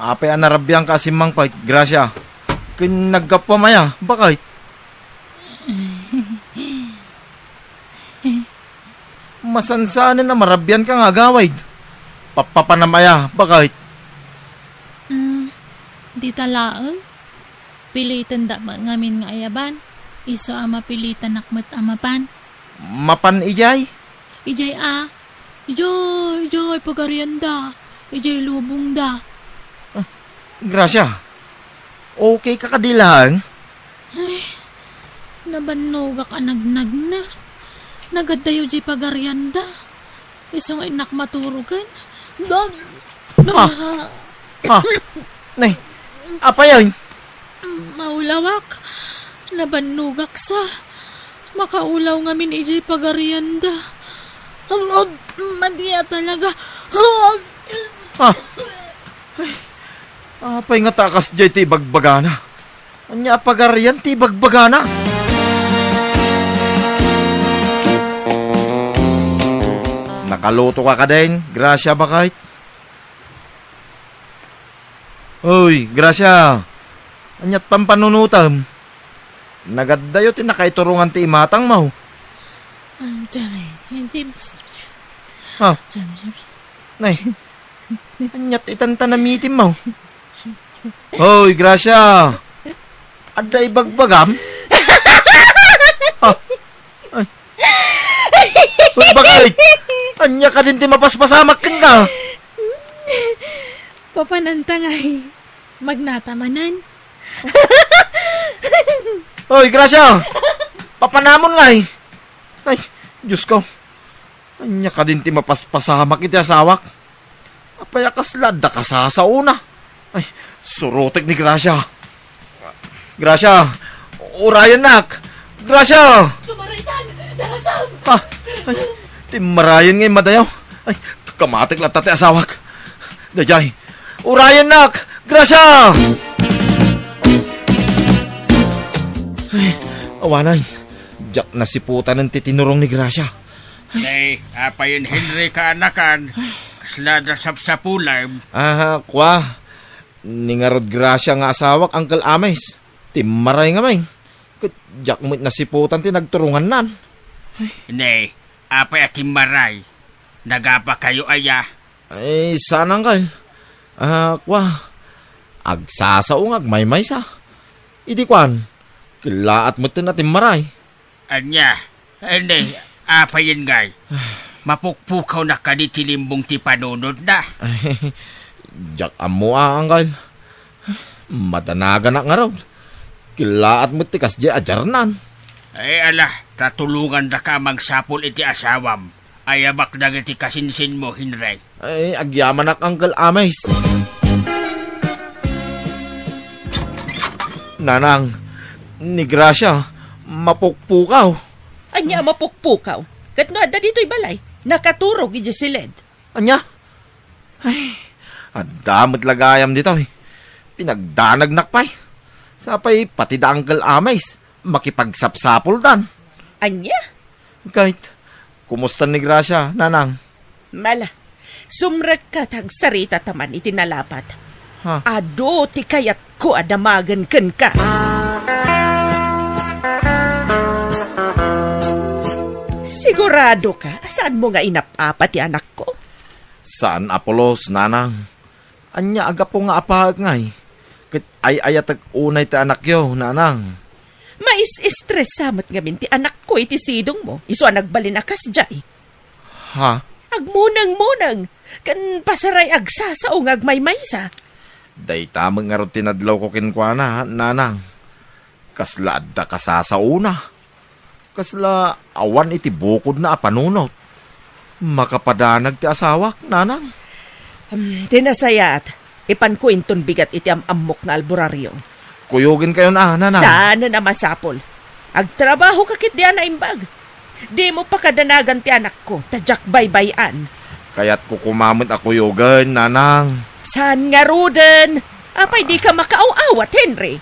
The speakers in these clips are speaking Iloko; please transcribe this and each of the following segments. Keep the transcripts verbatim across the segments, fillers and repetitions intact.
Apay a narabianka a simmangpet, Gracia? Ken naggapuam aya, baket? Masansanen a marabianka nga agawid. Pappapanam aya, baket? Ah, dita laeng. Pilitenda met ngamin nga ayaban. Isu a mapilitanak met a mapan. Mapan idiay? Idiay a, idiay, idiay pagarianda, idiay lubongda. Ah, Gracia, okay ka kadi laeng? Ay, nabannogak a nagnagna. Nagaddayo diay pagarianda. Isu nga innak maturogen. Ah! Ah! Nay, apayen? Maulawak. Nabannogak sa. Makaulaw ngamin idiay pagarianda. Ag-, ag-, madia talaga. Ag-, Ah! Ay, apay nga takas diay ti ibagbagana? Ania a pagarian ti ibagbagana? Nakaluto ka kadin, Gracia, baket? Hoy, Gracia! Ania't pampanunotem? Nagaddayo ti nakaiturongan ti imatangmo. Ah, dami. Hindi. Ha? Dami. Nay, ania't itantanamitimmo? Hoy, Gracia! Adda ibagbagam? Ha? Ay. Uy, baket! Ania kadin ti mapaspasamak kenka? Papananta ngay. Magnata manen. Oy, Gracia! Papanamon ngay! Ay, Diyos ko. Ania kadin ti mapaspasamak iti asawak? Apay a kasla adda kasasaona? Ay, surotek ni Gracia. Gracia, urayennak! Gracia! Tumaraytan! Darasam! Ah, ay, timmarayen nga immadayo. Ay, kamatik latta ti asawak. Daydiay, urayennak! Gracia! Ay, awanen. Diak nasiputanen ti tinurong ni Gracia. Nay, apayen Henry kaanakan, kasla adda sapsapulem? Aha, kua. Ni ngarud Gracia nga asawak, Uncle Amis. Timmaray ngamin. Ket diak met nasiputan ti nagturongannan. Nay, apay a timmaray? Nagapakayo aya? Ay, saan, Uncle. Ah, kua. Agsasao nga agmaymaysa. Idi kuan, kellaat metten a timmaray. Ania? Ania? Apayen ngay? Mapukpukawnak kadi ti limbong ti panunotna? Diak ammo a, Uncle. Madanaganak ngarud. Kellaat met ti kasdiay a diarnan. Ay, ala, ta tulongandaka a mangsapul iti asawam. Ayabak dagiti kasinsinmo, Henry. Ay, agyamanak, Uncle Amis. Nanang, ni Gracia, mapukpukaw. Ania a mapukpukaw? Ket no adda ditoy balay, nakaturog idiay siled. Ania? Ay, adda met la gayam ditoy. Pinagdanagnak pay. Sapay pati da Uncle Amis, makipagsapsapuldan. Ania? Ket, kumusta ni Gracia, Nanang? Mala, sumrekka ta agsaritata man iti nalapat. Ha? Adu ti kayatko a damagen kenka. Siguradoka a saanmo nga inap-apa ti anakko? Saan a pulos, Nanang. Ania a gapu nga apaek ngay? Ket ay-ayatek unay ti anakyo, Nanang. Mais-estresa met ngamin ti anakko iti sidongmo, isu a nagbalin a kasdiay. Ha? Agmunengmuneng, ken pasaray agsasao nga agmaymaysa. Dayta met ngarud ti nadlawko kenkuana, Nanang. Kasla adda kasasaona. Kasla awan iti bukodna a panunot. Makapadanag ti asawak, Nanang. Hmm, ti nasayaat, ipanko inton bigat iti am-ammok nga alburerio. Kuyogenkayon a, Nanang. Saanen a masapul. Agtrabahoka ketdi a naimbag. Dimo pakadanagan ti anakko, ta diak baybay-an. Kayatko koma met a kuyogen, Nanang. Saan ngaruden? Apay dika makaaw-awat, Henry?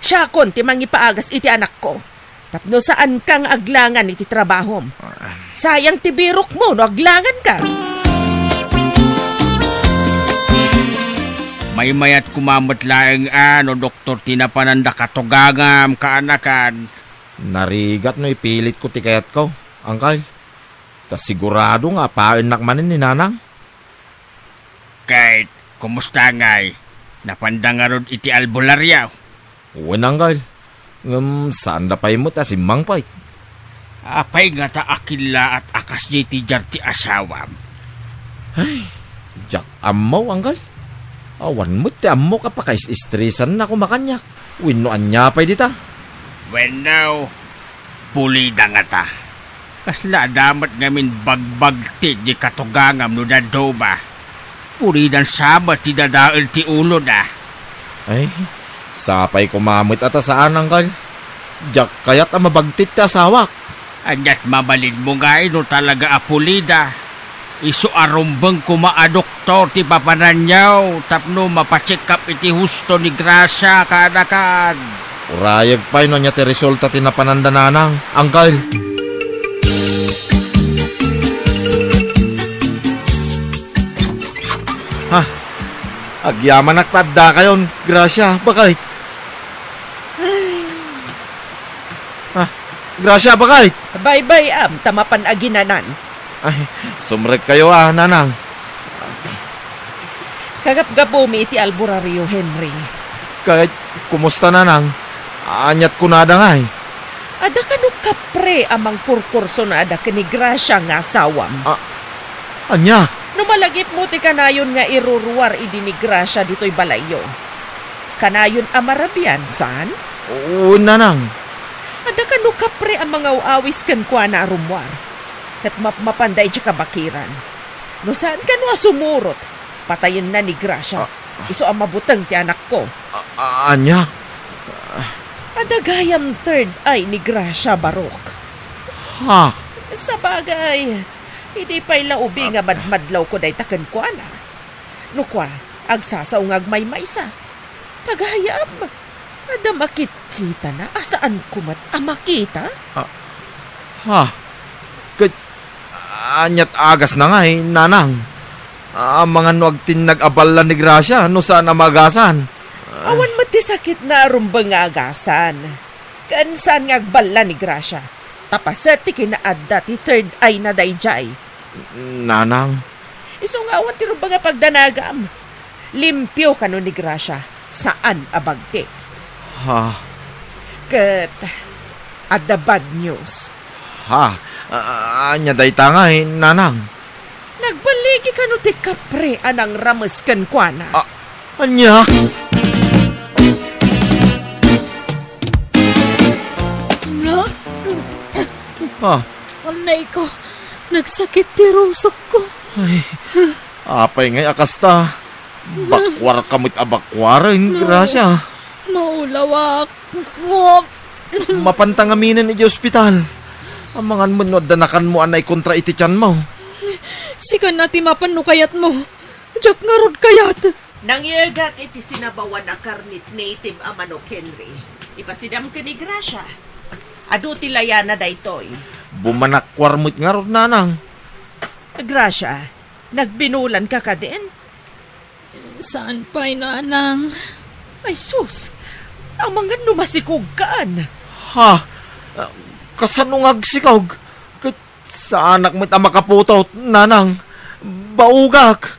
Siakon ti mangipaagas iti anakko. Tapno saanka nga aglangan iti trabahom. Ah. Sayang ti birokmo no aglanganka. Maymayat koma met laeng a no doktor ti napananda katugangam, kaanakan. Narigat no ipilitko ti kayatko, angkel. Ta sigurado nga apaennak manen ni nanang. Ket, kumusta ngay? Napanda ngarud iti albularyo? Wen, angkel. Ngem saanda pay met a simmangpet. Apay ngata a killaat a kasdi ti diar ti asawam? Ay, diak ammo, angkel. Awan met ti ammok a pakais-estresanna koma kaniak. Wenno ania pay dita? Wenno, pulida ngata. Kasla adda met ngamin bagbagtit di katugangam no dadduma. Pulidan sa met ti dadael ti ulona. Ay, sapay koma met a ta saan, angkel. Diak kayat a mabagtit ti asawak. Aniat mabalinmo ngay no talaga a pulida? Isu a rumbeng koma a doktor ti papananyo tapno mapacheck up iti husto ni Gracia, kaanakan. Urayek pay no ania ti resulta ti napananda, nanang, angkel. Ha? Agyamanak ta addakayon, Gracia, baket. Ah, Gracia, baket. Baybay-am ta mapan aginanan. Ay, sumrekkayo a, nanang. Kagapgapumi iti albularyo, Henry. Ket, kumusta, nanang? Aniat kunada ngay? Adda kano kapre a mangkurkurso no adda ken ni Gracia nga asawam. Ah, ania? No malagipmo ti kanayon nga iruruar idi ni Gracia ditoy balayyo, kanayon a marabian, saan? Wen, nanang. Adda kano kapre a mangaw-awis kenkuana a rummuar. Ket mapmapanda idiay kabakiran. No saan kano a sumurot, patayenna ni Gracia. Ah. Isu a mabuteng ti anakko. A-, a-, ania? Adda gayam third eye ni Gracia, Barok. Ha? Sabagay, idi pay la ubi nga madmadlawko dayta kenkuana. No kua, agsasao nga agmaymaysa. Ta gayam, adda makitkitana a saanko met a makita. Ah, ha? Ket, aniat agasna ngay, nanang? Amangan no agtinnag a balla ni Gracia no saan a maagasan. Awan met ti sakitna a rumbeng nga agasan. Ken saan nga agballa ni Gracia. Ta paset ti kinaadda ti third eye na daydiay. Nanang. Isu nga awan ti rumbeng a pagdanagam. Limpio kano ni Gracia. Saan a bagtit. Ha? Ket adda bad news. Ha? A-, ania dayta ngay, nanang? Nagballigi kano ti kapre a nangrames kenkuana? A-, ania? Na? Ah. Anay ko, nagsakit ti rusokko. Ay, apay ngay a kasta? Bakuar ka met a bakuaren, Gracia. Maulawak. Mapanta ngaminen idiay ospital. Amangan met no adda nakanmo a naikontra iti tianmo. Sika na ti mapan no kayatmo. Diak ngarud kayat. Nangyegak iti sinabawan a karnit native a manok, Henry. Ipasidam ken ni Gracia. Adu ti layana daytoy. Bumanakuar met ngarud, nanang. Gracia, nagbinulanka kadin? Saan pay, nanang. Ay sus! Amangan no masikogkan. Ha? Ah, kasano nga agsikog? Ket saanak met a makaputot, nanang. Baugak.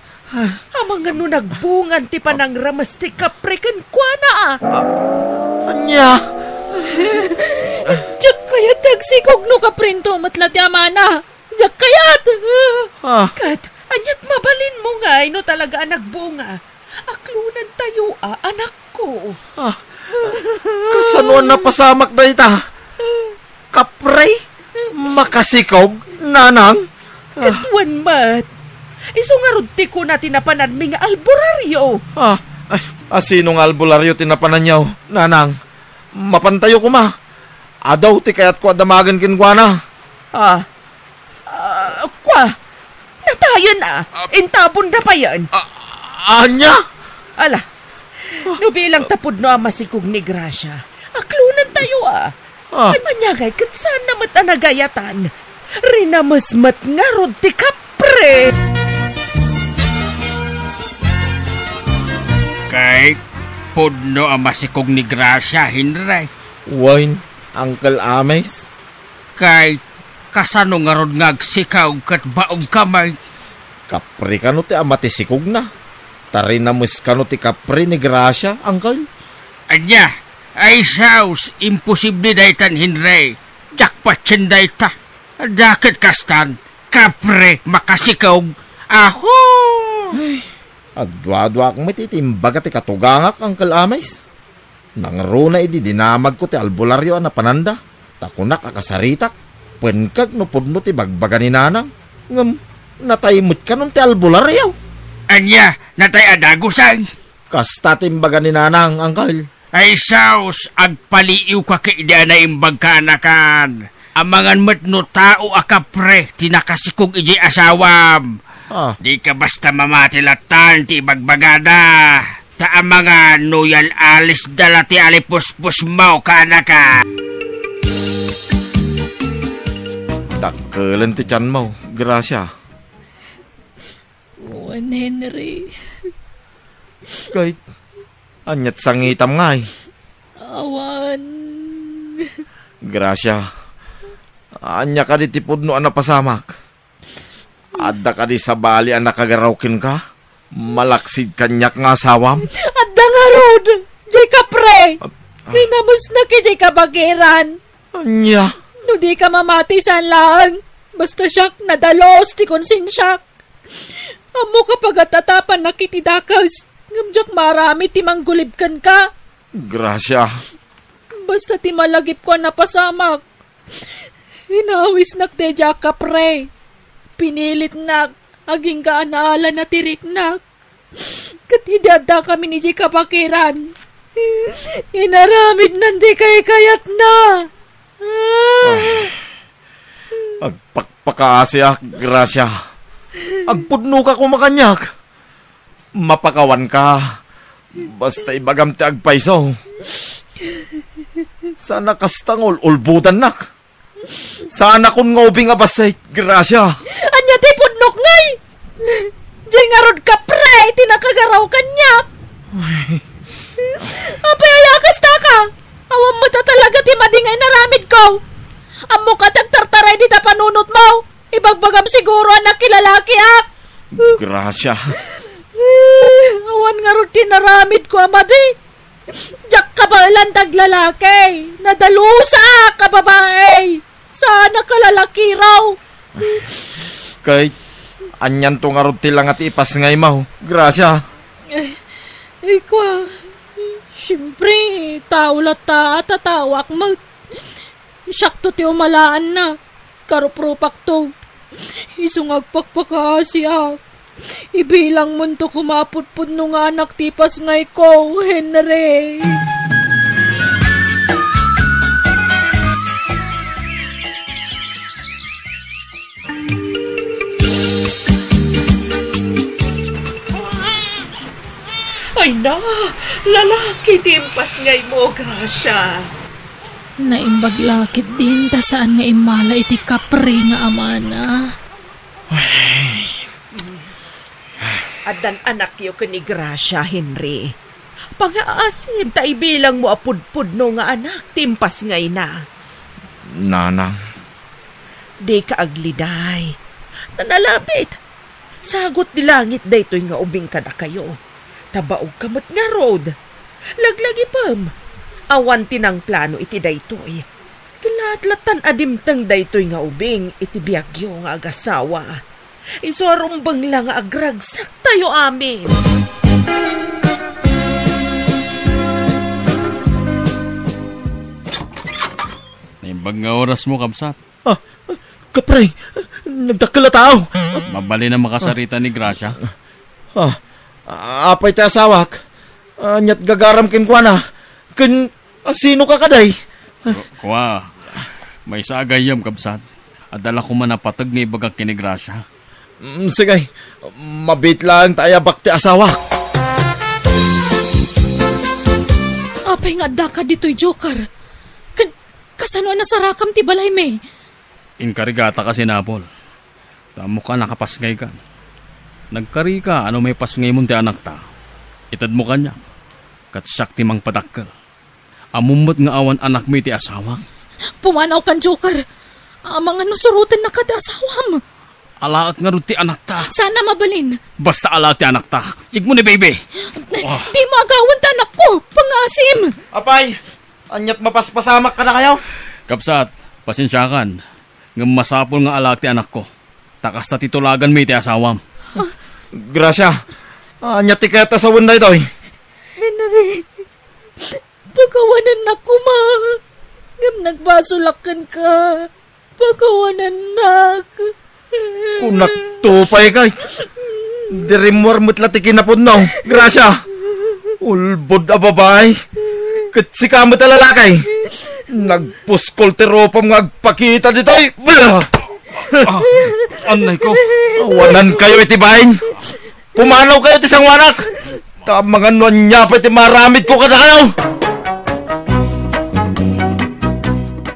Amangan no nagbungan ti panangrames ti kapre kenkuana. Ah, ania? Diak kayat ti agsikog no kaprento met la ti amana. Diak kayat! Ah. Ket, aniat mabalinmo ngay no talaga a nagbunga? Aklonantayo a, anakko. Ah. Kasano a napasamak dayta? Kapre? Makasikog, nanang? Ah. Ket wen met. Isu ngarud ti kuna ti napananmi nga alburaryo. Ah, ay, a sino nga alburaryo ti napananyo, nanang? Mapantayo koma. Adu ti kayatko a damagen kenkuana. Ah. Ah, kua. Natayen a. Ah. Intabon da payen. Ah, ania? Ala. Ah. No bilang ta pudno a masikog ni Gracia, aklonantayo a. Ah. Ay, maniagay ket saan na met a nagayatan. Rinames met ngarud ti kapre. Ay, pudno a masikog ni Gracia, Henry. Wen, Uncle Amis? Kay, kasano ngarud nga agsikog ket baog ka met? Kapre kano ti ama ti sikogna? Tarinames kano ti kapre ni Gracia, Uncle? Ania? Ay, sus, imposible daytan, Henry. Diak patien dayta. Adda ket kastan, kapre, makasikog. Aho! Ay, agduaduaak met iti imbaga ti katugangak, Uncle Amis. Nangruna idi dinamagko ti albulario a napananda, ta kunak a kasaritak, penkek no pudno ti bagbaga ni Nanang. Ngem, natay met kanon ti albulario. Ania, natay a dagusen? Kasta ti imbaga ni Nanang, Uncle. Ay, sus, agpaliiwka ket idi a naimbag ka, anakan. Amangan met no tao a kapre ti nakasikog idiay asawam. Ah. Dika basta mamati latta ti ibagbagada. Ta amangan no yal-alisda la ti alipuspusmo, anakan. Dakkelen ti tianmo, Gracia. Wen, Henry. Ket, aniat sangitam ngay? Awan. Gracia, ania kadi ti pudno a napasamak? Adda kadi sabali a nakagaraw kenka? Malaksid kaniak nga asawam? Adda ngarud! Jay kapre! Ah, ah. Rinamesnak jay kabagiran! Ania? No dika mamati saan laeng, basta siak nadalus ti konsensiak. Ammok a pagatatapanak iti dakes, ngem diak maaramid ti manggulib kenka. Gracia. Basta ti malagipko a napasamak, inawisnak daydiay a kapre. Pinilitnak, agingga a naala na ti riknak. Ket idi addakami idiay kabagiran, inaramidnan ti kaykayatna. Ay, agpakpakaasiak, Gracia. Agpudnoka koma kaniak. Mapakawanka. Basta ibagam ti agpayso. Saan a kasta nga ul-ulbodannak. Saanakon nga ubing a bassit, Gracia. Ania ti pudnok ngay? Jay ngarud kapre ti nakagaraw kaniak. Ay. Apay aya a kastaka? Awan met a talaga ti madi nga inaramidko. Ammok a ti agtartaray dita panunotmo. Ibagbagam siguro a nakilalakiak. Gracia. Awan ngarud ti naramidko a madi. Diak kabaelan ti aglalaki. Nadalusaak a babai. Saan a kalalakiraw. Ket, anianto ngarud ti langa ti ipasngaymo, Gracia? Eh, eh, kua, siempre, tao latta a tatawak met. Siakto ti umalaanna. Karuprupakto. Isu nga agpakpakaasiak. Ibilangmonto koma a pudpudno nga anak ti ipasngayko, Henry. Ay na, lalaki ti impasngaymo, Gracia. Naimbag la ketdin ta saan nga immala iti kapre nga amana. Ay. Addan anakyo ken ni Gracia, Henry. Pangaasim ta ibilangmo a pudpudno nga anak ti impasngayna. Nanang. Dika agliday. Nanalabit. Sagut ti langit daytoy nga ubing kadakayo. Ta baogka met ngarud. Laglagipem. Awan ti nangplano iti daytoy. Ti latlatan a dimteng daytoy nga ubing iti biagyo nga agasawa. Isu a rumbeng la nga agragsaktayo amin. Naimbag nga orasmo, kabsat. Ah, kapre, nagdakkel a tao. Mabalin a makasarita ni Gracia. Ah, apay ti asawak? Aniat gagaram kenkuana? Ken, ah, sino ka kadi? Ku-, kua, maysa a gayyem, kabsat. Adda la koma napateg nga ibagak ken ni Gracia. Mm, sige, mabiit laeng ta ayabak ti asawak. Apay nga addaka ditoy, Joker? Ken, kasano a nasarakam ti balaymi? Inkarigata ka sinapol. Ta ammok a nakapasngayka. Nagkarika a no maipasngaymon ti anakta, itedmo kaniak. Ket siak ti mangpadakkel. Ammom met nga awan anakmi ti asawak. Pumanawkan, Joker. Amangan no surotennaka ti asawam. Alaek ngarud ti anakta. Saan a mabalin. Basta alaek ti anakta. Yegmo ni, baby. Ah. Dimo agawen ti anakko. Pangaasim. Apay, aniat mapaspasamak kadakayo? Kabsat, pasensiakan. Ngem masapul nga alaek ti anakko. Ta kasta ti tulaganmi ti asawam. Gracia, ania ti kayat a sawen daytoy? Henry, pakawanennak koma. Ngem nagbasolak kenka. Pakawanennak. Kunak to pay kay. Dirimmuar met la ti kinapudno. Gracia, ulbod a babae. Ket sika met a lalaki. Nagpuskol ti rupam nga agpakita ditoy. Blah! Ah, annay ko. Awanankayo iti bain. Pumanawkayo ti sangoanak. Ta amangan no ania pay ti maaramidko kadakayo.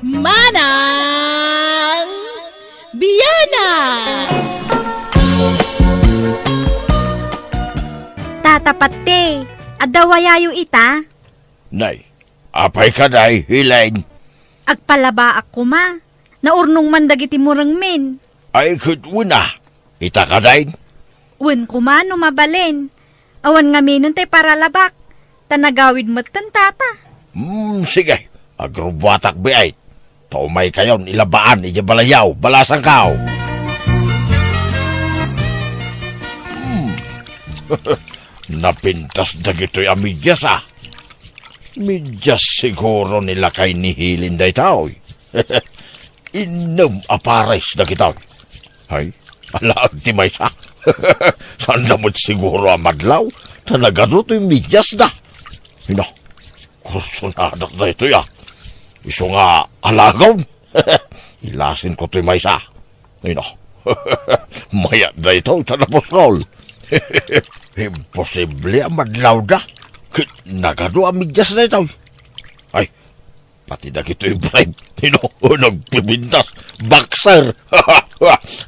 Manang Biana! Tata Patti, adda wayayo ita? Nay, apay kadi, Helen? Agpalabaak koma. Naurnong man dagiti murengmin. Ay, ket wen a, ita kadi? Wen koma no mabalin. Awan ngaminen ti paralabak, ta nagawid metten tata. Hmm, sige, agrubuatak biit. Ta umaykayon ilabaan idiay balayyo, balasangko. Hmm. Napintas dagitoy a medias, a. Medias siguro ni lakay ni Helen daytoy. Innem a pares dagitoy. Ay, alaek ti maysa. Saanda met siguro a madlaw, ta nagadu toy mediasda. Ina, kursonadak daytoy, a. Isu nga alaekon. Ilasinko toy maysa. Ina, mayat daytoy ta napuskol. Imposible a madlawda. Ket nagadu a medias daytoy. Ay, pati dagitoy brief, ino, nagpipintas, boxer.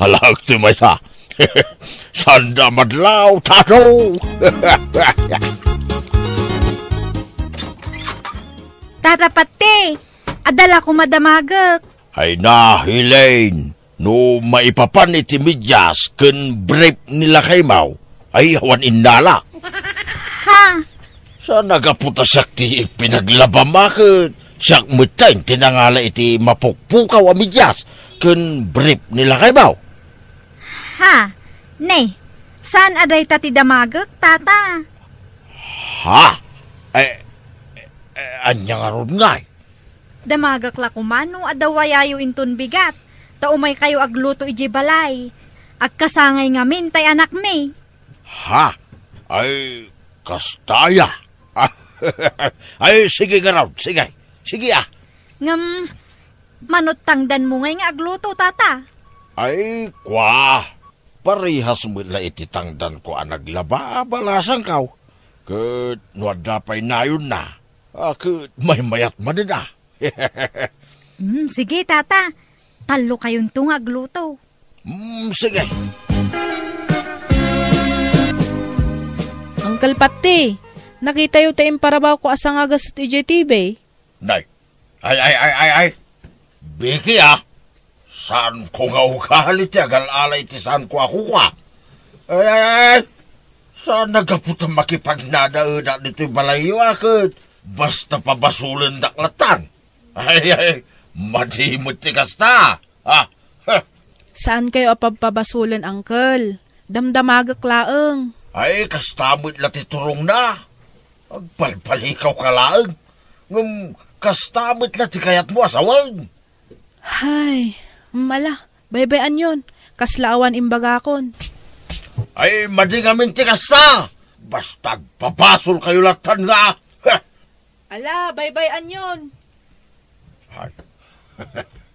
Alaek ti maysa. Saanda madlaw, tano. Tata Patti, adda la koma damagek. Ay na, Helen. No maipapan iti medias ken brief ni lakaymo, ay awan innalak. Ha? Saan a gapu ta siak ti pinaglabam a ket siak metten ti nangala iti mapukpukaw a medias ken brief ni lakaymo. Ha? Ne, saan a dayta ti damagek, tata? Ha? Eh, eh, ania ngarud ngay? Damagek la koma no adda wayayo inton bigat, ta umaykayo agluto idiay balay. Agkasangay ngamin tay anakmi. Ha? Ay, kasta aya. Ay, sige ngarud, sige. Sige, a. Ngem, mano ti tangdanmo ngay nga agluto, tata? Ay, kua. Parehas met la iti tangdanko a naglaba a balasangko. Ket no adda pay nayonna, a, ket maymayat manen a. Mm, sige, tata. Tallokayonto nga agluto. Mm, sige. Uncle Patti, nakitayo ti imparabawko a sangagasut idiay T V. Nay, ay, ay, ay, ay, ay. Biki, a. Saanko nga ugali ti agal-ala iti saanko a kukua. Ay, ay, ay. Saan a gapu ta makipagnanaedak ditoy balayyo a ket basta pabasolendak latan. Ay, ay, madi met ti kasta. Ah, ha. Saankayo a pabpabasolen, uncle. Damdamagek laeng. Ay, kasta met la ti turongna. Agbalbalikawka laeng. Ngem kasta met la ti kayatmo a sawen. Hay, mm, ala, baybay-anyon. Kasla awan imbagakon. Ay, madi ngamin ti kasta. Basta agpabasolkayo latan nga. Ha! Ala, baybay-anyon. Ay,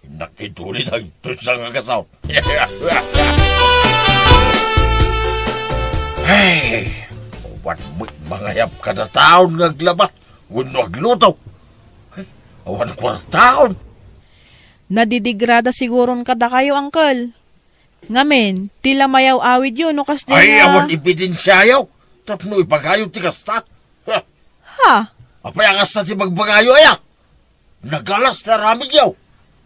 nakiduli na ito sa nga kasaw. Ay, awan met mangayab kada taon nga aglaba wenno agluto. Ay, awan kuartaon. Nadidigrada siguron kadakayo, uncle. Ngamin, ti la mayaw-awidyo no kasdi. Ay, nga awan ebidensiayo tapno ibagayo ti kasta. Ha! Ha? Apay a kasta ti bagbagayo, aya? Nagalas ti aramidyo.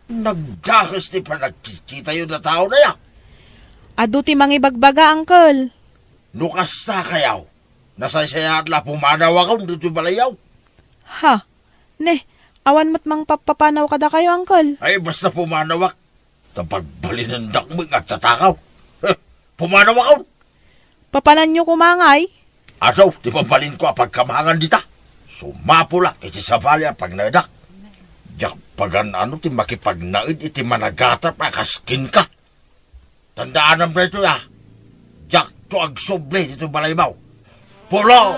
Nagdakes ti panagkikitayo dataon, aya? Adu ti mangibagbaga, uncle. No kasta kayaw, nasaysayaat la pumanawakon ditoy balayyo. Ha? Ne, awan met mangpapapanaw kadakayo, uncle. Ay, basta pumanawak. Ta pagbalinendak met nga agtatakaw. Eh, pumanawakon. Papananyo koma ngay? Adu ti mabalinko a pagkamangan dita. Sumapulak iti sabali a pagnaedak. Diak pagan-ano ti makipagnaed iti managatap a kas kenka. Tandaanam daytoy, a. Diakto agsubli ditoy balaymo. Pulos!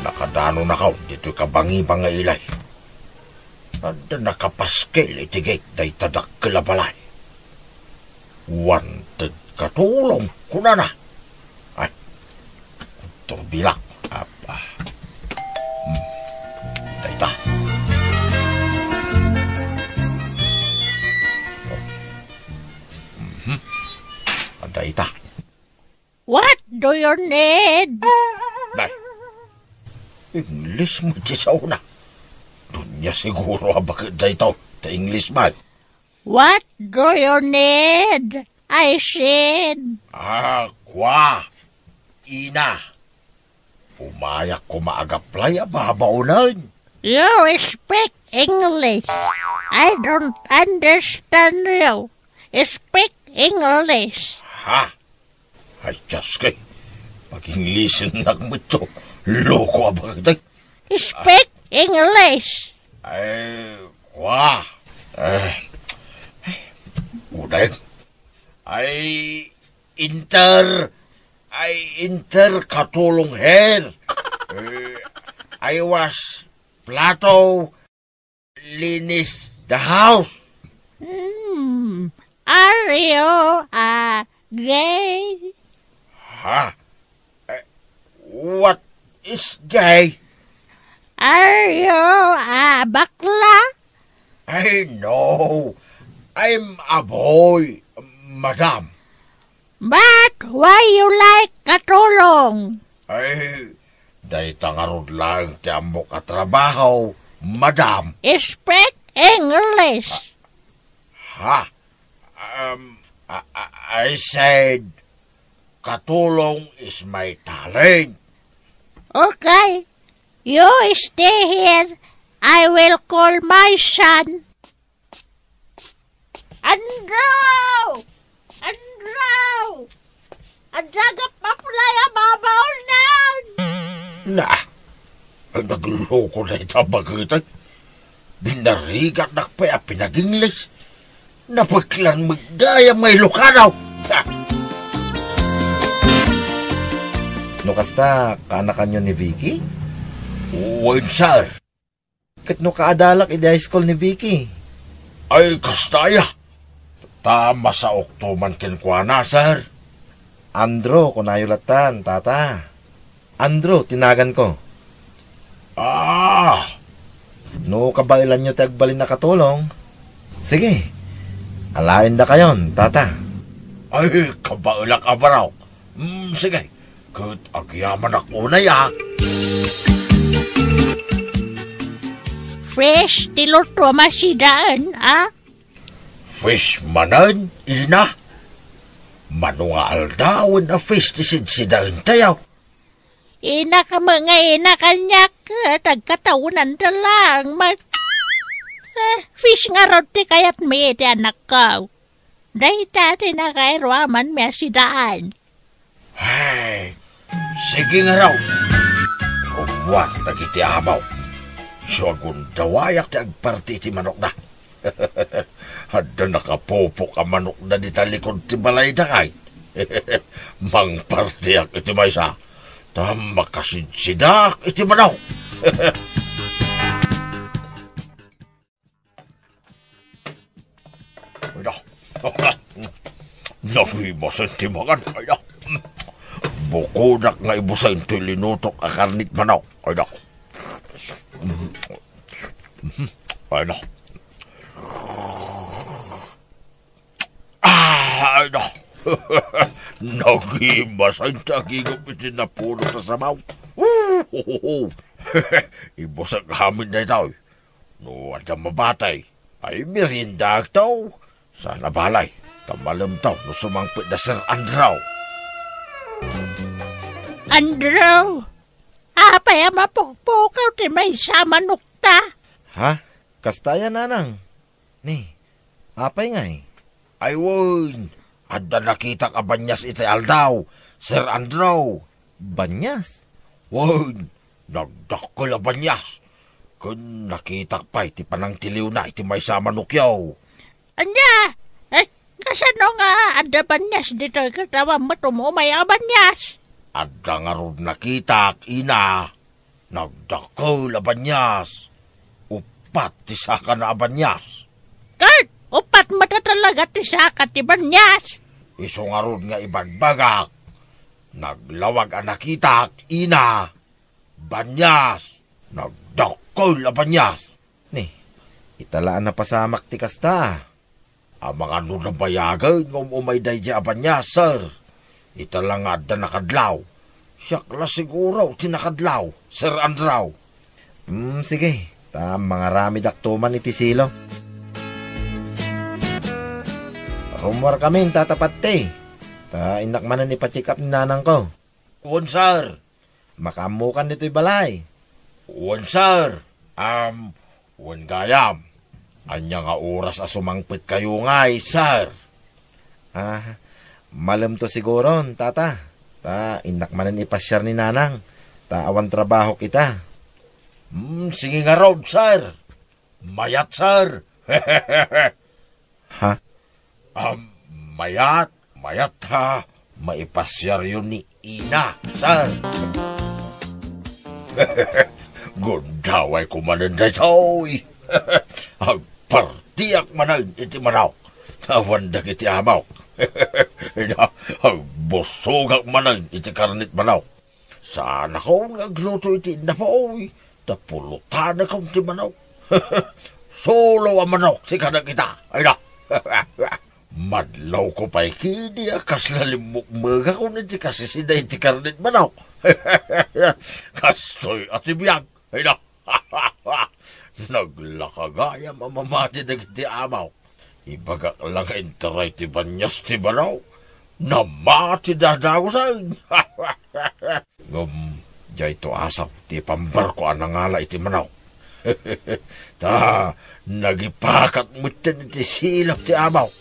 Nakadanonakon ditoy kabangibangi a ilay. Adda nakapaskil iti gate dayta dakkel a balay. "Wanted katulong," kunana. Ay, turbilak. Apa. Hmm. Dayta. Mhm. Dayta. "What do you need?" Nay. English met ti saona. Dunia siguro a baket dayta, ta English met. "What do you need?" I said. Ah, kua. Ina. Umayak koma agaplay a babaonen. "You speak English. I don't understand you. Speak English." Ha? Ay, Diyos ko, eh. Pag-Englishennak met to. Loko a baket. "Speak English." Ay, kua. Eh, ay, uday. Ay, enter. Ay, enter katulong here. Eh, I was plato linis the house. Hmm. Are you a gay? Ha? Eh, what is gay? Are you a bakla? Ay, no. I'm a boy, madam. But why you like katulong? Ay, dayta ngarud laeng ti ammok a trabaho, madam. Speak English. Ha? Um, I, I, I said, katulong is my talent. Okay. You stay here. I will call my son. Andrew! Andrew! Adda gappaplay a babaonan! Na, ay, nagloko dayta a baket. Binarigatnak pay a pinag-English. Napeklan met gayam nga Ilocano. Ha! No kasta, kaanakanyo ni Vicky? Wen, sir. Ket no kaadalak idi high school ni Vicky? Ay, kasta aya. Ta masaokto man kenkuana, sir. Andrew, kunayo lattan, tata. Andrew ti naganko. Ah! No kabaelanyo ti agbalin a katulong, sige, alaendakayon, tata. Ay, kabaelak a barok. Mm, sige, ket agyamanak unay, a. Fresh ti luto a masidaen, a? Fish manen, ina? Mano nga aldawen a fish ti sidsidaentayo? Ina ka met nga ina kaniak, ket agkataonanda laeng met. Eh, fish ngarud ti kayatmi iti anakko. Dayta ti nakairuamanmi a sidaan. Ay, sige ngarud. Rummuar dagiti amok. Isu a gundawayak ti agparti iti manokda. Adda nakapupok a manokda dita likud ti balayda kay. Mangpartiak iti maysa. Ta makasidsidaak iti manok. Ay, da. Nagibasen ti mangan. Ay, da. Bukodak nga ibusen ti linutok a karnik manok. Ay, da. Ay, da. Ah, ay, da. Nagimasen ti agigep iti napuno ta sabaw. Ibusek amin daytoy. No adda mabati, ay meriendaakto. Saan a balay, ta malemto no sumangpet da Sir Andrew. Andrew, apay a mapukpukaw ti maysa a manokta? Ha? Kasta aya, nanang? Ni, apay ngay? Ay wen, adda nakitak a banias iti aldaw, Sir Andrew. Banias? Wen, nagdakkel a banias. Ken nakitak pay ti panangtiliwna iti maysa a manokyo. Ania? Eh, kasano nga adda banias ditoy ket awan met um-umay a banias? Adda ngarud nakitak, ina. Nagdakkel a banias. Uppat ti sakana a banias. Ket uppat met a talaga ti saka ti banias. Isu ngarud nga ibagbagak. Naglawag a nakitak, ina. Banias. Nagdakkel a banias. Ni, ita la a napasamak ti kasta. Amangan no nabayagen nga um-umay daydiay a banias, sir. Ita la nga adda nakadlaw. Siak la siguro ti nakadlaw, Sir Andrew. Hmm, sige. Ta mangaramidakto man iti silo. Rummuarkamin, Tata Patti. Ta innak manen ipa-check up ni nanangko. Wen, sir. Makaammokan ditoy balay. Wen, sir. Am, wen gayam. Ania nga oras a sumangpetkayo ngay, sir? Ah, malemto siguron, tata. Ta, innak manen ipasiar ni nanang. Ta, awan trabahok ita. Hmm, sige ngarud, sir. Mayat, sir. Ha? Am, mayat, mayat ta maipasiaryo ni ina, sir. Gundawayko manen daytoy. Agpartiak manen iti manok. Awan dagiti amok. Ina, agbusogak manen iti karnit manok. Saanakon nga agluto iti innapoy, ta pulotanakon ti manok. Sulo a manok ti kadagita. Ay na. Madlawko pay kidi a kasla limmukmegakon iti kasisida iti karnit manok. Kastoy a ti biag. Ay na. Naglaka gayam a mamati dagiti amok. Ibagak la nga intaray ti banias ti baro. Namati dadagusen. Ngem, dayto asaw ti pambarko a nangala iti manok. Ta, nagipakat metten iti silap ti amok.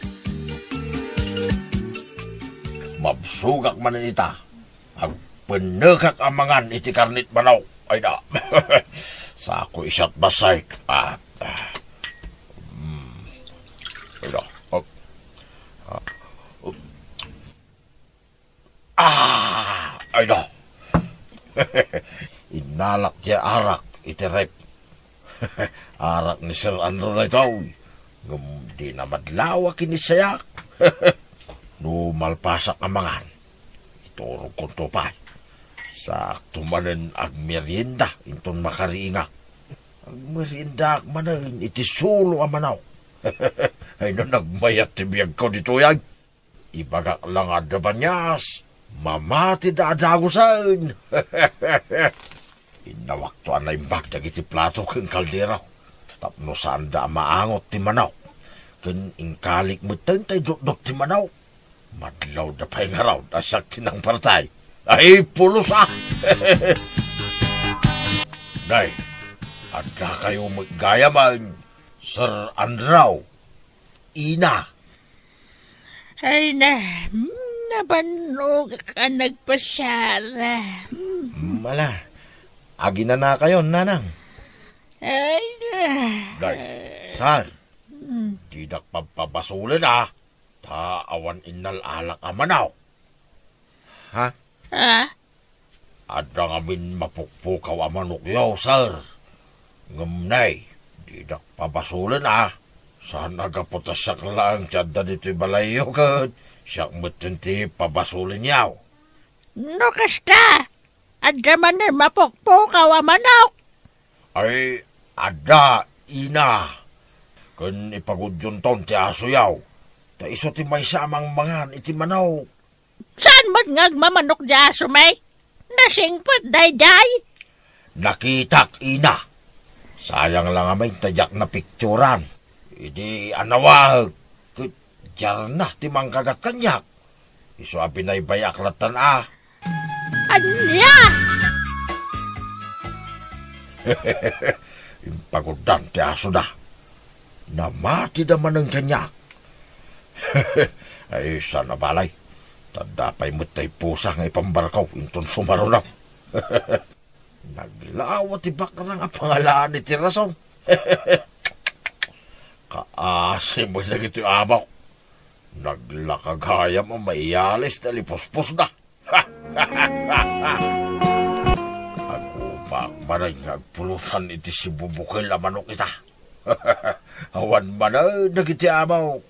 Mabsogak manen ita. Agpennekak a mangan iti karnit manok. Ay na. Sako isat basay. Ah, ah. Mm. Ay na. Ah. Ah. Ah, ay na. Innalak ti arak iti ref. Arak ni Sir Andrew daytoy. Ngem di na madlaw a kinisayak. No malpasak a mangan, iturogkonto pay. Saakto manen agmerienda inton makariingak. Agmeriendaak manen iti sulo a manok. Ay no nagmayat ti biagko ditoy ay. Ibagak la nga adda banias, mamati dadagusen. Innawakto a naimbag dagiti plato ken kaldero tapno saanda a maangot ti manok. Ken inkalik metten tay dutdot ti manok. Madlawda pay ngarud a siak ti nangpartay. Ay, pulos a! Nay, addakayo met gayamen, Sir Andrew. Ina. Ay na, mm, nabannogak a nagpasiar. Mm. Mm, ala, aginanakayon, nanang? Ay na. Day, sir, mm, didak pabpabasolen a, ta awan innal-alak a manok. Ha? Ah? Adda ngamin mapukpukaw a manokyo, sir. Ngem nay, didak pabasolen a. Saan a gapu ta siak laeng ti adda ditoy balayyo ket siak metten ti pabasolenyo. No kasta, adda manen mapukpukaw a manok? Ay, adda, ina. Ken ipagudyonton ti asoyo. Ta isu ti maysa a mangmangan iti manok. Saan met nga agmamanok di asom, eh? Nasingpet daydiay? Nakitak, ina. Sayang la ngamin ta diak napikturan. Idi anawaek, ket diarna ti mangkagat kaniak. Isu a binaybay-ak lattan a. Ania? Impaguddan ti asoda. Namatida manen kaniak. Ay, saan a balay. Ta adda pay met tay pusa nga ipambarko inton sumaruno. Naglawa ti bakrang a pangalaan iti rason. Kaasi met dagiti amok. Naglaka gayam a maiyalis ti alipuspusda. Agupak manen nga agpulutan iti sibubukel a manok ita. Awan manen dagiti amok.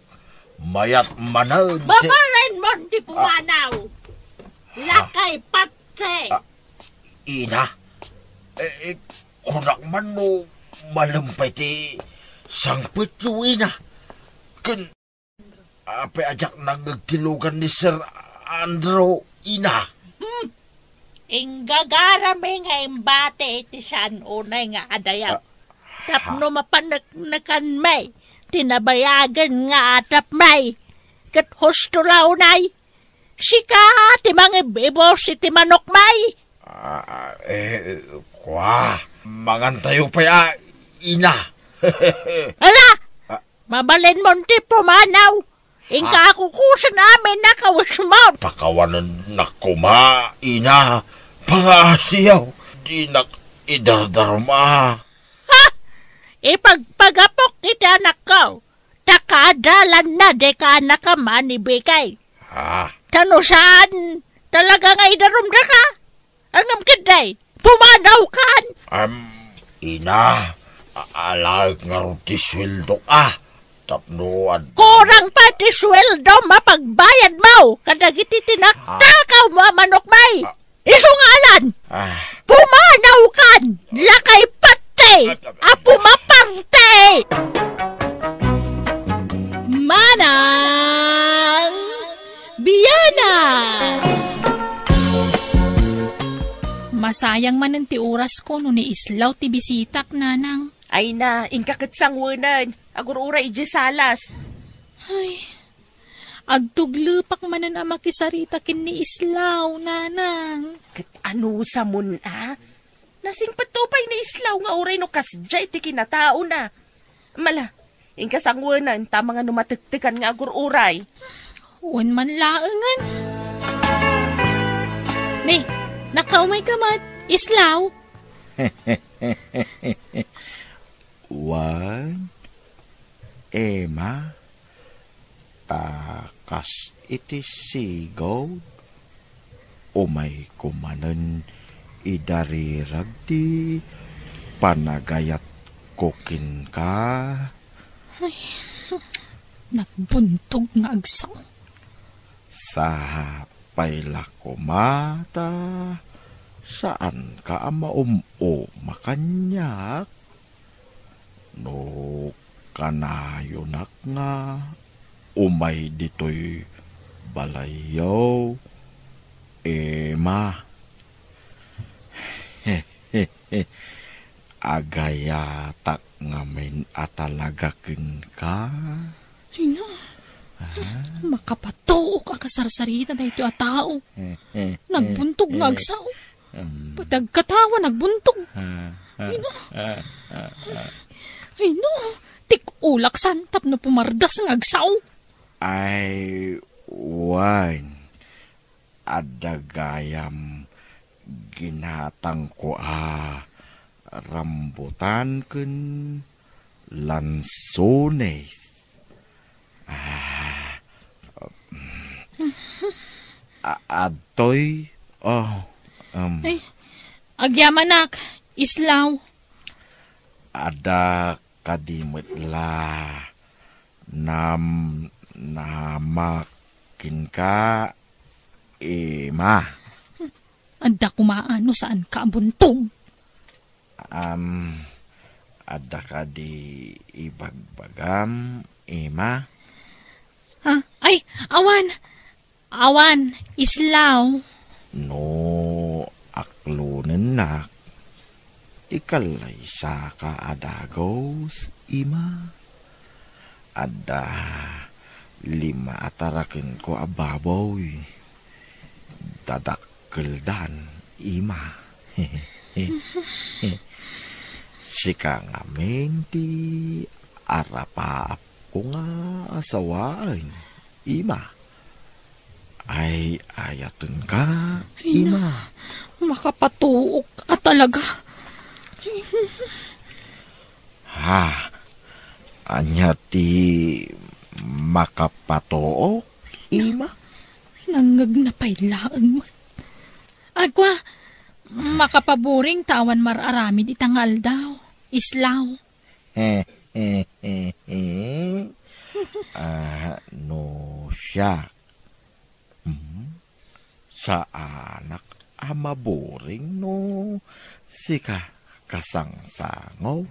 Mayat manen ti Babaen mon ti Ah. pumanaw. Ah. Lakay patti. Ah, ina, eh, eh, kunak man no malem pay ti sangpetyo, ina. Ken apay a diak nangngeg ti lugan ni Sir Andrew, ina? Hmm. Inggagarami nga imbati iti saan unay nga adayag. Ah. Tapno mapaneknekanmi ti nabayagen nga atapmi. Ket husto la unay, sika ti mangib-ibus iti manokmi. Ah, eh, kua, mangantayo pay a, ina. Ala! Ah. Mabalinmon ti pumanaw. Inka Ah. akukusen amin a kawesmon. Pakawanennak koma, ina. Pangaasiyo. Dinak idardarma. Ha? Ipagpagapok iti anakko. Ta kaadalanna dayta a nakamanibikay. Ah. Ta no saan, talaga nga idarumdaka. Ngem ketdi, pumanawkan. Am, ina, a-, alaek ngarud ti sueldok, ah. Tapno ad- Kurang pay ti sueldo a pagbayadmo kadagiti tinaktakawmo a manokmi. Ah. Isu nga alan, Ah. pumanawkan, lakay patti, a pumaparte. Manang Biana! Masayang manen ti orasko no ni Islaw ti bisitak, nanang. Ay na, inka ket sangwenen. Agur-uray idiay salas. Ay, agtuglepak manen a makisarita ken ni Islaw, nanang. Ket anusamon a? Nasingpetto pay ni Islaw nga uray no kasdiay ti kinataona. Mala, inka sangwenen ta amangan no matektekan nga agur-uray. Wen man laengen. Ni, nakaumayka met, Islaw? Wen, Emma, ta kas iti sigud, umayko manen idarirag ti panagayatko kenka. Ay, nagbuntog nga agsao. Sapay la koma ta saanka a maum-uma kaniak. No kanayonak nga umay ditoy balayyo, Emma. Agayatak ngamin a talaga kenka. Ay na. Ah? Makapatuok a kasarsarita daytoy a tao. Nagbuntog nga agsao. Um. Pati agkatawa, nagbuntog. Ah, ah, Ay, no. Ah, ah, ah. Ay, no. Tik-ulak san tapno pumardas nga agsao. Ay, wen. Adda gayam ginatangko a rambutan ken lansones. Ah, a-, adtoy, oh, um, Ay, agyamanak, Islaw. Adda kadi met la nam-, namak kenka, Emma. Adda koma no saanka a buntog. Am, adda kadi ibagbagam, Emma? Ah, ay, awan. Awan, islaw. No aklonennak, ikalaysaka a dagus, ima. Adda lima a tarakenko a baboy. Dadakkeldan, ima. Sika ngamin ti arapaapko nga asawaen, ima. Ay-ayatenka, ima. Makapatuok a talaga. Ha? Ania ti makapatuok, ima? Nangngegna pay laeng met. Agwa, makapaburing ta awan mar-aramid ita nga aldaw. Islaw. Ah, no siak. Hmm? Saanak a maburing no sika kasangsango.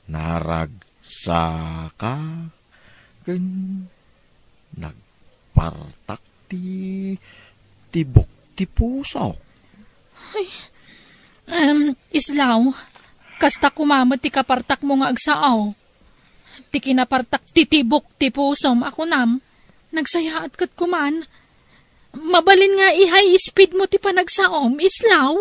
Naragsaka ken nagpartak ti tibok ti pusok. Ay, em, Islaw, kasta koma met ti kapartakmo nga agsao. Ti kinapartak ti tibok ti pusom a kunam, nagsayaat ket kuman. Mabalin nga i-high speed mo ti panagsaom, Islaw.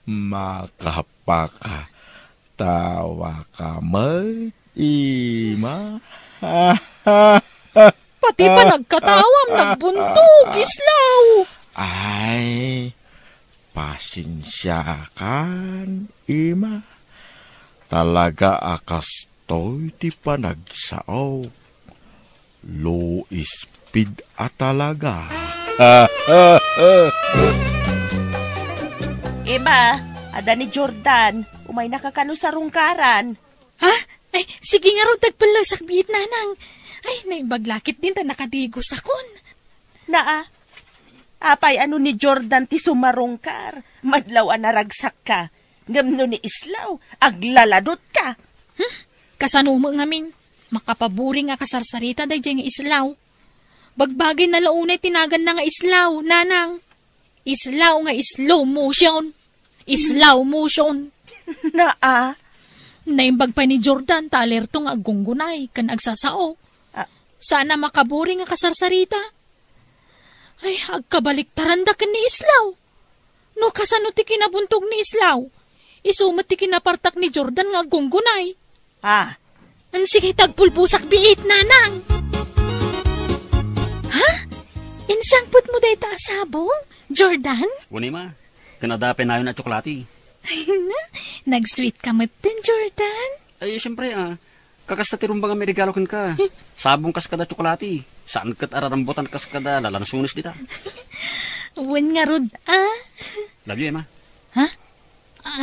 Makapakatawa ka met, ima. Pati panagkatawam nagbuntog, Islaw. Ay, pasensiakan, ima. Talaga a kastoy ti panagsao. Low speed a talaga. Ima, adda ni Jordan. Umaynaka kano sa rungkaran? Ha? Ay, sige ngarud, agpellesak biit, nanang. Ay, naimbag la ketdin ta nakadigusakon. Naa, apay a no ni Jordan ti sumarungkar? Madlaw a naragsakka. Ngem no ni Islaw, aglaladutka. Hmm? Kasano met ngamin? Makapaburing a kasarsarita daydiay nga Islaw. Bagbagayna la unay ti naganna nga Islaw, nanang. Islaw nga slow motion. Slow motion. Naa. Naimbag pay ni Jordan ta alerto nga aggunggunay ken agsasao. Ah. Saan a makaburing a kasarsarita. Ay, agkabaliktaranda ken ni Islaw. No kasano ti kinabuntog ni Islaw, isu met ti kinapartak ni Jordan nga aggunggunay. Ah. Em, sige, tagpulbosak biit, nanang. Ha? Insangpetmo dayta a sabong, Jordan? Wen, ima. Ken adda pay nayon a tsokolate. Ay, na, nag-sweet ka metten, Jordan. Ay, siyempre, ah. Kakasta ti rumbeng a mairegalo kenka. Sabong kas kada tsokolate. Saan ket a rarambutan kas kada lalansones dita. Wen ngarud, ah. Love you, Emma. Ha?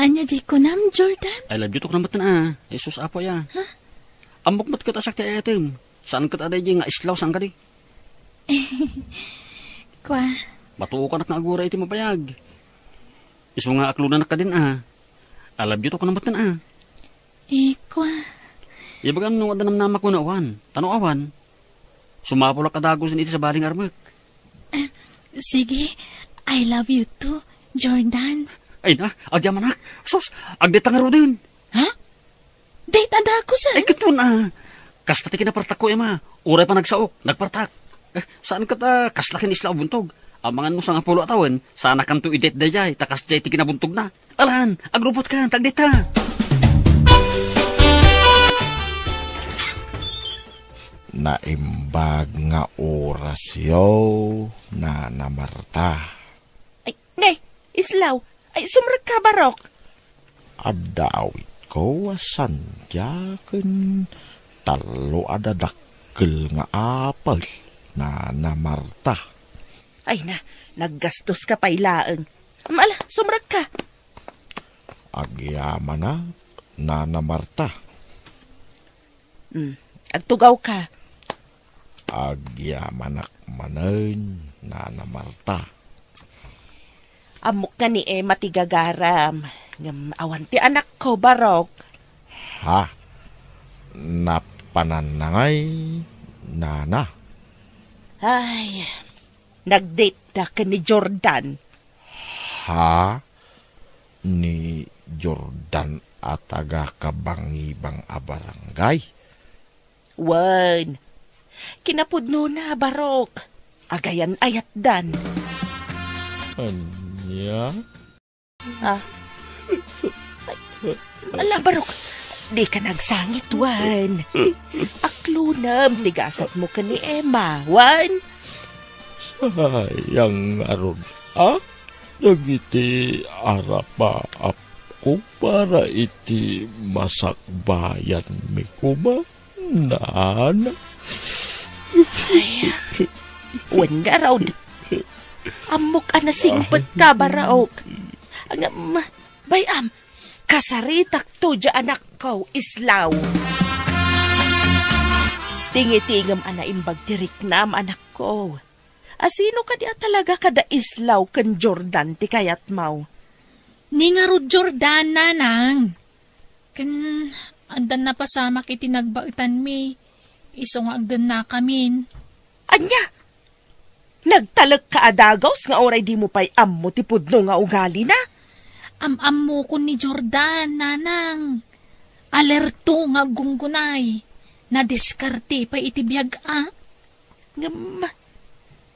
Ania diay kunam, Jordan? I love you to kunam metten, ah. Jesus, Apo, ya. Ha? Ammok met ket a siak ti ay-ayatem. Saan ket a daydiay nga islaw, saan kadi? Kua. Matuokanak nga agura iti mabayag. Isu nga aklonanak kadin, ah. I love you to kunam metten, ah. Eh, kua. Ibagam no adda namnamak wenno awan. Ta no awan, sumapulak a dagusen iti sabali nga armek. Eh, sige, I love you too, Jordan. Ay na, agyamanak. Sus, agdeta ngaruden. Ha? Date a dagusen? Ay, ket wen, ah. Kasta ti kinapartakko, Emma. Uray panagsaok, nagpartak. Eh, saan ket, ah, kasla ken isla a buntog. Amangan no sangapulo a tawen, saan a kanto i-date daydiay, ta kasdiay ti kinabuntogna. Alan, agrupot ka, tagdita. Naimbag nga orasyo, Nana Marta. Ay, ne, islaw. Ay, sumrek ka, Barok. Adda awitko a sandia ken tallo a dadakkel nga apel, Nana Marta. Ay na, naggastos ka pay laeng. Am, ala, sumrek ka. Agyamanak, Nana Marta. Hmm, agtugaw ka. Agyamanak manen, Nana Marta. Ammok nga ni Emma ti gagaram, ngem awan ti anakko, Barok. Ha? Napananna ngay, nana. Ay, nagdate da ken ni Jordan. Ha? Ni Jordan a taga-Kabangibang a barangay? Wen, kinapudnona, barok. Agayan-ayatdan. Ania? Ah. Ay, ala, barok. Dika nagsangit, wen. Aklonem ti gasatmo ken ni Emma, wen. Sayang ngarud, a? Dagiti arapaapko para iti masakbayanmi koma, nana. Ay, wen ngarud. Ammok a nasingpet ka, barok. Ngem, bay-am, kasaritakto diay anakko, Islaw. Tingitingem a naimbag ti riknam, anakko. Asino kadi a talaga kada Islaw ken Jordan ti kayatmo? Ni ngarud Jordan, nanang. Ken addan napasamak iti nagbaetanmi, isu nga agdennakamin. Ania? Nagtalekka a dagus nga uray dimo pay ammo ti pudno nga ugalina? Am-ammokon ni Jordan, nanang. Alerto nga aggunggunay. Nadiskarte pay iti biag, a? Ngem,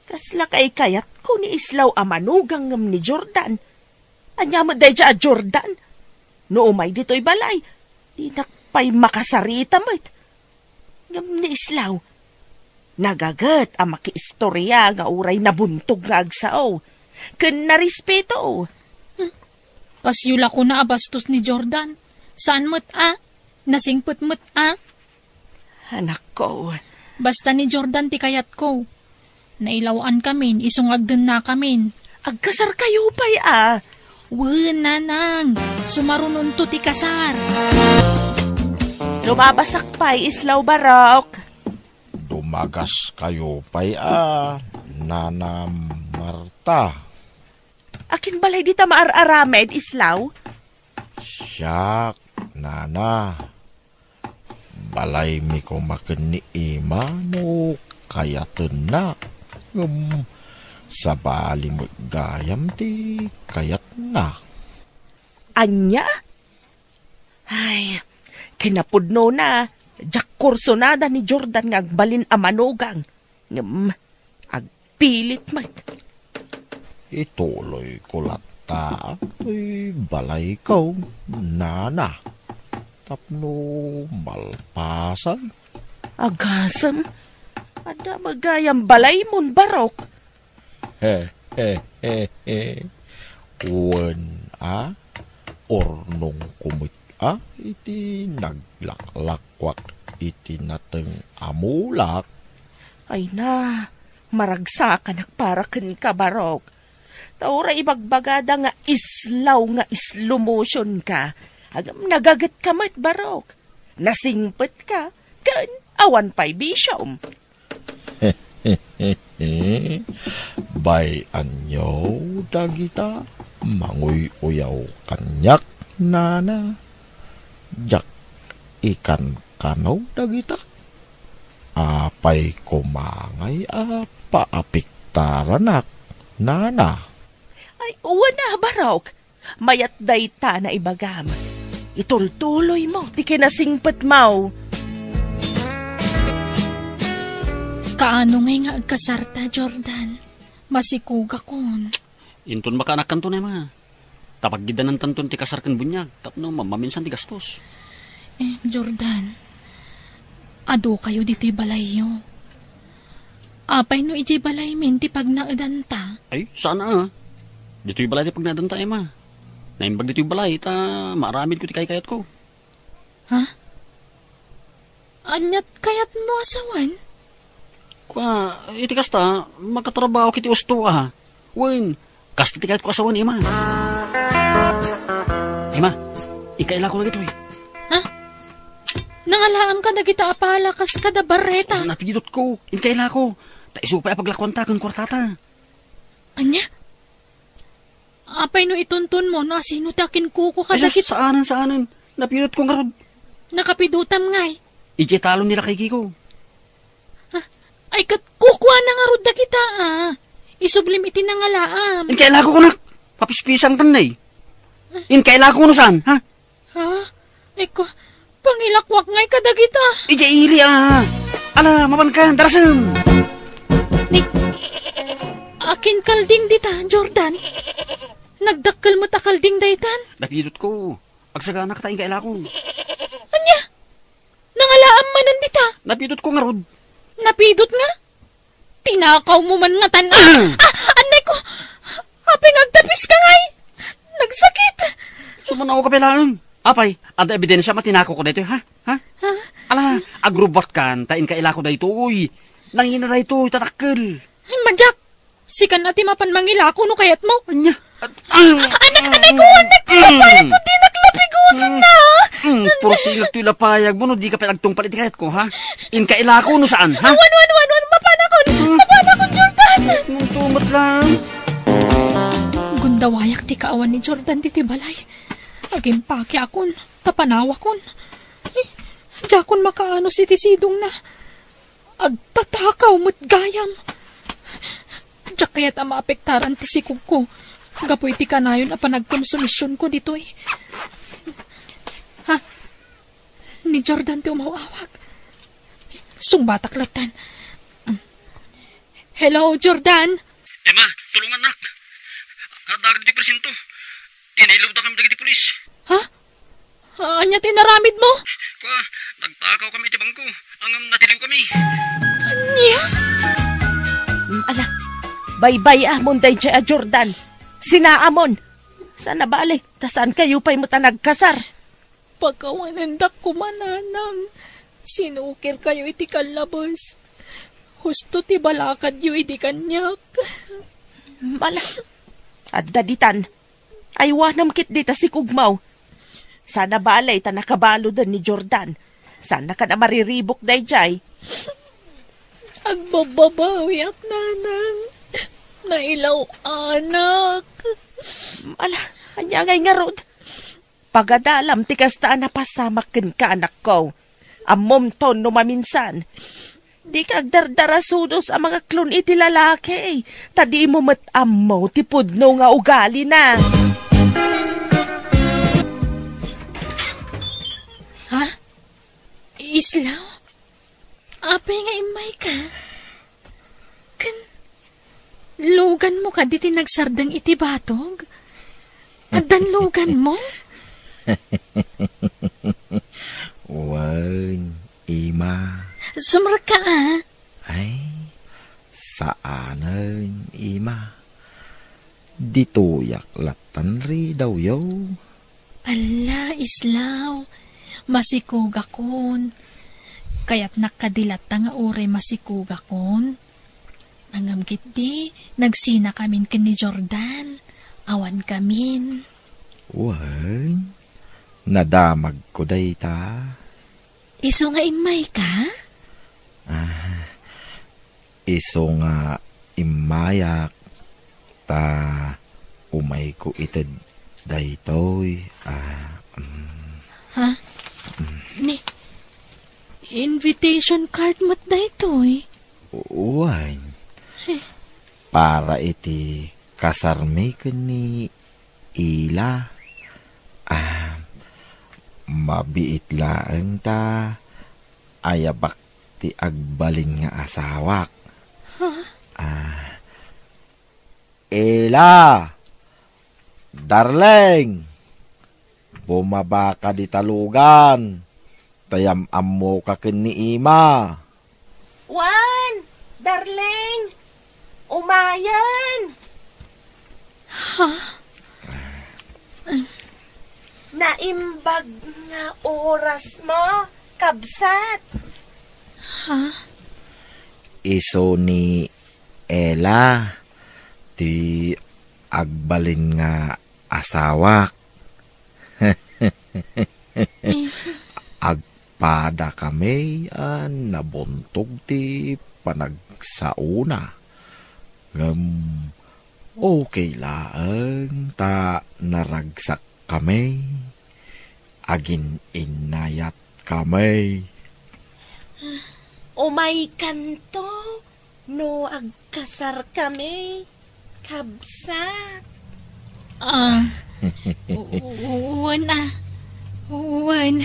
kasla kaykayatko ni Islaw a manugang ngem ni Jordan. Ania met daydiay a Jordan? No umay ditoy balay, dinak pay makasarita met. Ngem ni Islaw, nagaget a makiistoria nga uray nabuntog nga agsao, ken narespeto. Hmm. Kasyo la kuna a bastos ni Jordan. Saan met a? Nasingpet met a? Anakko. Basta ni Jordan ti kayatko. Nailaw-ankamin, isu nga agdennakamin. Agkasarkayo pay a? Wen, nanang. Sumarunonto ti kasar. Lumabasak pay, Islaw, barok. Dumagaskayo pay a, Nana Marta. Akin balay dita maar-aramid, Islaw? Siak, nana. Balaymi koma ken ni Emma no kayatenna. Ngem sabali met gayam ti kayatna. Ania? Ay, kinapudnona, diak kursonada ni Jordan nga agbalin a manugang. Ngem, agpilit met. Ituloyko latta toy balayko, nana, tapno malpasan. Agasem, adda met gayam balaymo, barok. He, he, he, he. Wen a, urnongko met a iti naglaklakuak iti nateng a mulak. Ay na, maragsakanak para kenka, barok. Ta uray ibagbagada nga Islaw nga slow motion ka, ngem nagagetka met, barok. Nasingpetka, ken awan pay bisiom. Bay-anyo dagita manguy-uyaw kaniak, nana. Diak ikankanaw dagita. Apay koma ngay a paapiktaranak, nana? Ay, wen a, barok. Mayat dayta naibagam. Itultuloymo ti kinasingpetmo. Kaano ngay nga agkasarta, Jordan? Masikogakon. Inton makaanakkanto, Emma. Ta pagiddanantanton ti kasar ken buniag tapno mammaminsan ti gastos. Eh, Jordan, adu kayo ditoy balayyo. Apay no idiay balaymin ti pagnaedanta? Ay, saan a. Ditoy balay ti pagnaedanta, Emma. Naimbag ditoy balay ta maaramidko ti kaykayatko. Ha? Aniat kayatmo a sawen? Kua, iti kasta, makatrabaho iti usto a. Wen, kasta ti kayatko a sawen, Emma. Emma, inkailako dagitoy. Ha? Nangalaam ka dagita a pala kas kada barreta. Sa, sa napidotko, inkailako. Ta isu pay a paglakuanta ken kuartata. Ania? Apay no itunton mo no asino ti akinkuko kadagit- Ay, sus, saanen, saanen. Napidotko ngarud. Nakapidotam ngay. Idiay talon ni lakay Kiko. Ay, ket kukuana ngarud dagita, a. Isublim iti nangalaam. Inka ilako kunak. Papispisangtan na, e. Inka ilako no saan, ha? Ha? Ay ko, pangilakwak ngay kadagita. Idiay ili, a. Ala, mapanka, darasem. Ni, akin kalding dita, Jordan? Nagdakkel met a kalding daytan. Napidotko. Agsagana ta inka ilako. Ania? Nangalaam manen dita? Napidotko ngarud. Napidot nga? Tinakawmo man ngatan, a? Ah! Ah, anay ko! Apay nga agdapiska ngay? Nagsakit! Sumanaw ka pay laeng. Apay, adda ebidensiam a tinakawko daytoy, ha? Ha? Ha? Ala, agrubbuatkan ta inka ilako daytoy. Nangina daytoy, ta dakkel. Ay, madiak! Sikan a ti mapan mangilako no kayatmo. Ania? At, ah, anak, anay ko, anak, ti lapayagko, dinak lapigusen na. Mm, pursingek toy lapayagmo no dika pay agtungpal iti kayatko, ha? Inka ilako no saan, ha? Awan, wan, wan, wan, mapanakon, mapanakon, Jordan. Nung tumet lang. Gundawayak ti kaawan ni Jordan ditoy balay. Agimpake akon, ta panawakon. Eh, diakon makaanus iti sidongna. Agtatakaw met gayam. Diak kayat a maapektaran ti sikogko gapu iti kanayon a panagkonsumisionko ditoy. Ha? Ni Jordan ti umaw-awag. Sungbatak lattan. Hello, Jordan? Emma, tulongannak. Adda agid ti presinto. Inilawda kami dagiti pulis. Ha? Ah, ania ti inaramidmo? Kua, nagtakaw kami iti bangko. Ngem natiliw kami. Ania? Mm, ala, baybay-amon daydiay a Jordan. Sinaamon. Saan a bale, ta saan kayo pay met a nagkasar. Pakawanendak koma, nanang. Sinukirkayo iti kallabes. Husto ti balakadyo idi kaniak. Mm, ala, adda ditan. Aywanam ketdi ta sikogmo. Saan a bale ta nakabaludan ni Jordan. Saannakan a mariribuk daydiay. Agbabbabawiak, nanang. Nailaw-anak. Ala, ania ngay ngarud? Pagadalam ti kasta a napasamak kenka, anakko. Ammomton no maminsan. Dika agdardarasudos a mangaklon iti lalaki, ta dimo met ammo ti pudno nga ugalina. Ha? Islaw? Apay nga immayka? Ken luganmo kadi ti nagsardeng iti batog? Addan luganmo? Wen, Ima. Sumrekka, a. Ay, saanen, Ima. Ditoyak lattan ridawyo. Alla, Islaw, masikugakon. Kayatnak kadi latta nga uray masikugakon. Ngem ketdi, nagsinakamin ken ni Jordan. Awankamin. Wen, nadamagko dayta. Isu nga immayka? Ah, isu nga immayak, ta umayko ited daytoy, ah, mm. Ha? Mm. Ni, invitation card met daytoy? Wen. Eh. Para iti kasarmi ken ni Ila. Ah, mabiit laeng ta ayabak ti agbalin nga asawak. Huh? Ah, Ila! Darling! Bumabaka dita lugan, ta yam-ammoka ken ni Ima. Wen, darling, umayen. Ha? Naimbag nga orasmo, kabsat. Ha? Isu ni Ela ti agbalin nga asawak. Agpada kami a nabuntog ti panagsaona. Ngem okay laeng ta naragsak kami. Agin-innayat kami. Umaykanto no agkasarkami, kabsat. Ah, u-, wen a. Wen.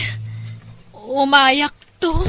Umayakto.